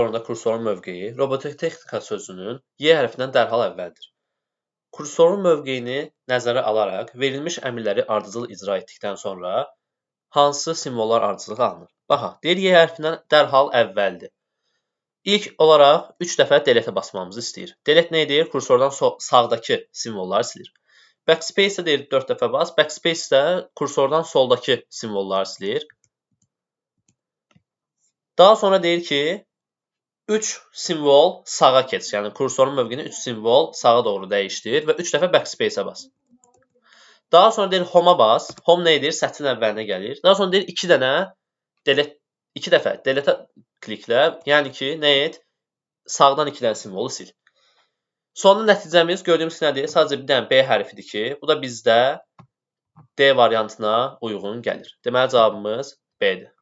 Sonda kursorun mövqeyi robototexnika sözünün Y hərfindən dərhal əvvəldir. Kursorun mövqeyini nəzərə alaraq verilmiş əmrləri ardıcıl icra etdikdən sonra hansı simvollar ardıcıl alınır? Baxaq, deyir Y hərfindən dərhal əvvəldir. İlk olaraq 3 dəfə delete basmamızı istəyir. Delete nə edir? Kursordan sağdakı simvolları silir. Backspace-ə deyir 4 dəfə bas. Backspace də kursordan soldakı simvolları silir. Daha sonra deyir ki, 3 simvol sağa keç. Yəni kursorun mövqeyini 3 simvol sağa doğru dəyişdir və 3 dəfə backspace-ə bas. Daha sonra deyir home-a bas. Home nə edir? Sətrin əvvəlinə gəlir. Daha sonra deyir 2 dənə delete, 2 dəfə delete kliklə. Yəni ki, nə et? Sağdan 2 dənə simvolu sil. Sonda nəticəmiz gördüyümüz nədir? Sadəcə bir dənə B hərfidir ki, bu da bizdə D variantına uyğun gəlir. Deməli cavabımız B-dir.